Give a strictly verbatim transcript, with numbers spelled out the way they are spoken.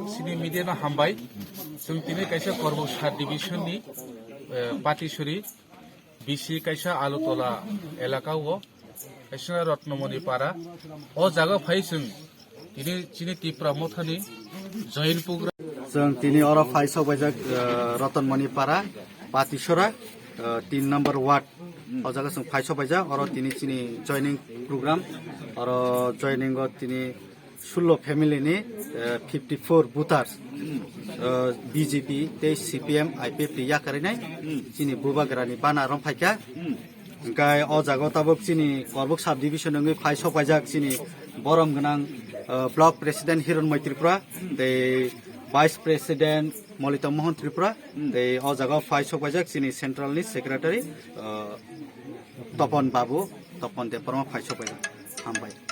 Sini media no hambai. Chwng tini kaisa Korbuk sub division ni, eh, Patisuri B C kaisa Alutola elaka o kaisa Ratnamoni Para. O jaga phai chwng tini chini Tipra Mothani joint program. Chwng tini oro phai sok baijak, eh, Ratanmoni Para, Patisora, eh, tin number ward. O jaga chwng phai sok baijak, oro tini chini joining program. Oro joining o tini sullo family ni, eh, fifty four voters, eh, B J P tei C P M, I P F T yakarwi nai chini bubagrani bana rom phaikha. Hwnkhe o jaga o tabuk chini Korbuk sub division wngwi phai sok paijak chini borom gwnang, eh, block president Hironmoi Tripura, tei vice president Molita Mohan Tripura, tei o jaga o phai sok paijak chini central ni secretary, eh, Topon Babu, Topon Debbarma phai sok paijak. Hambai.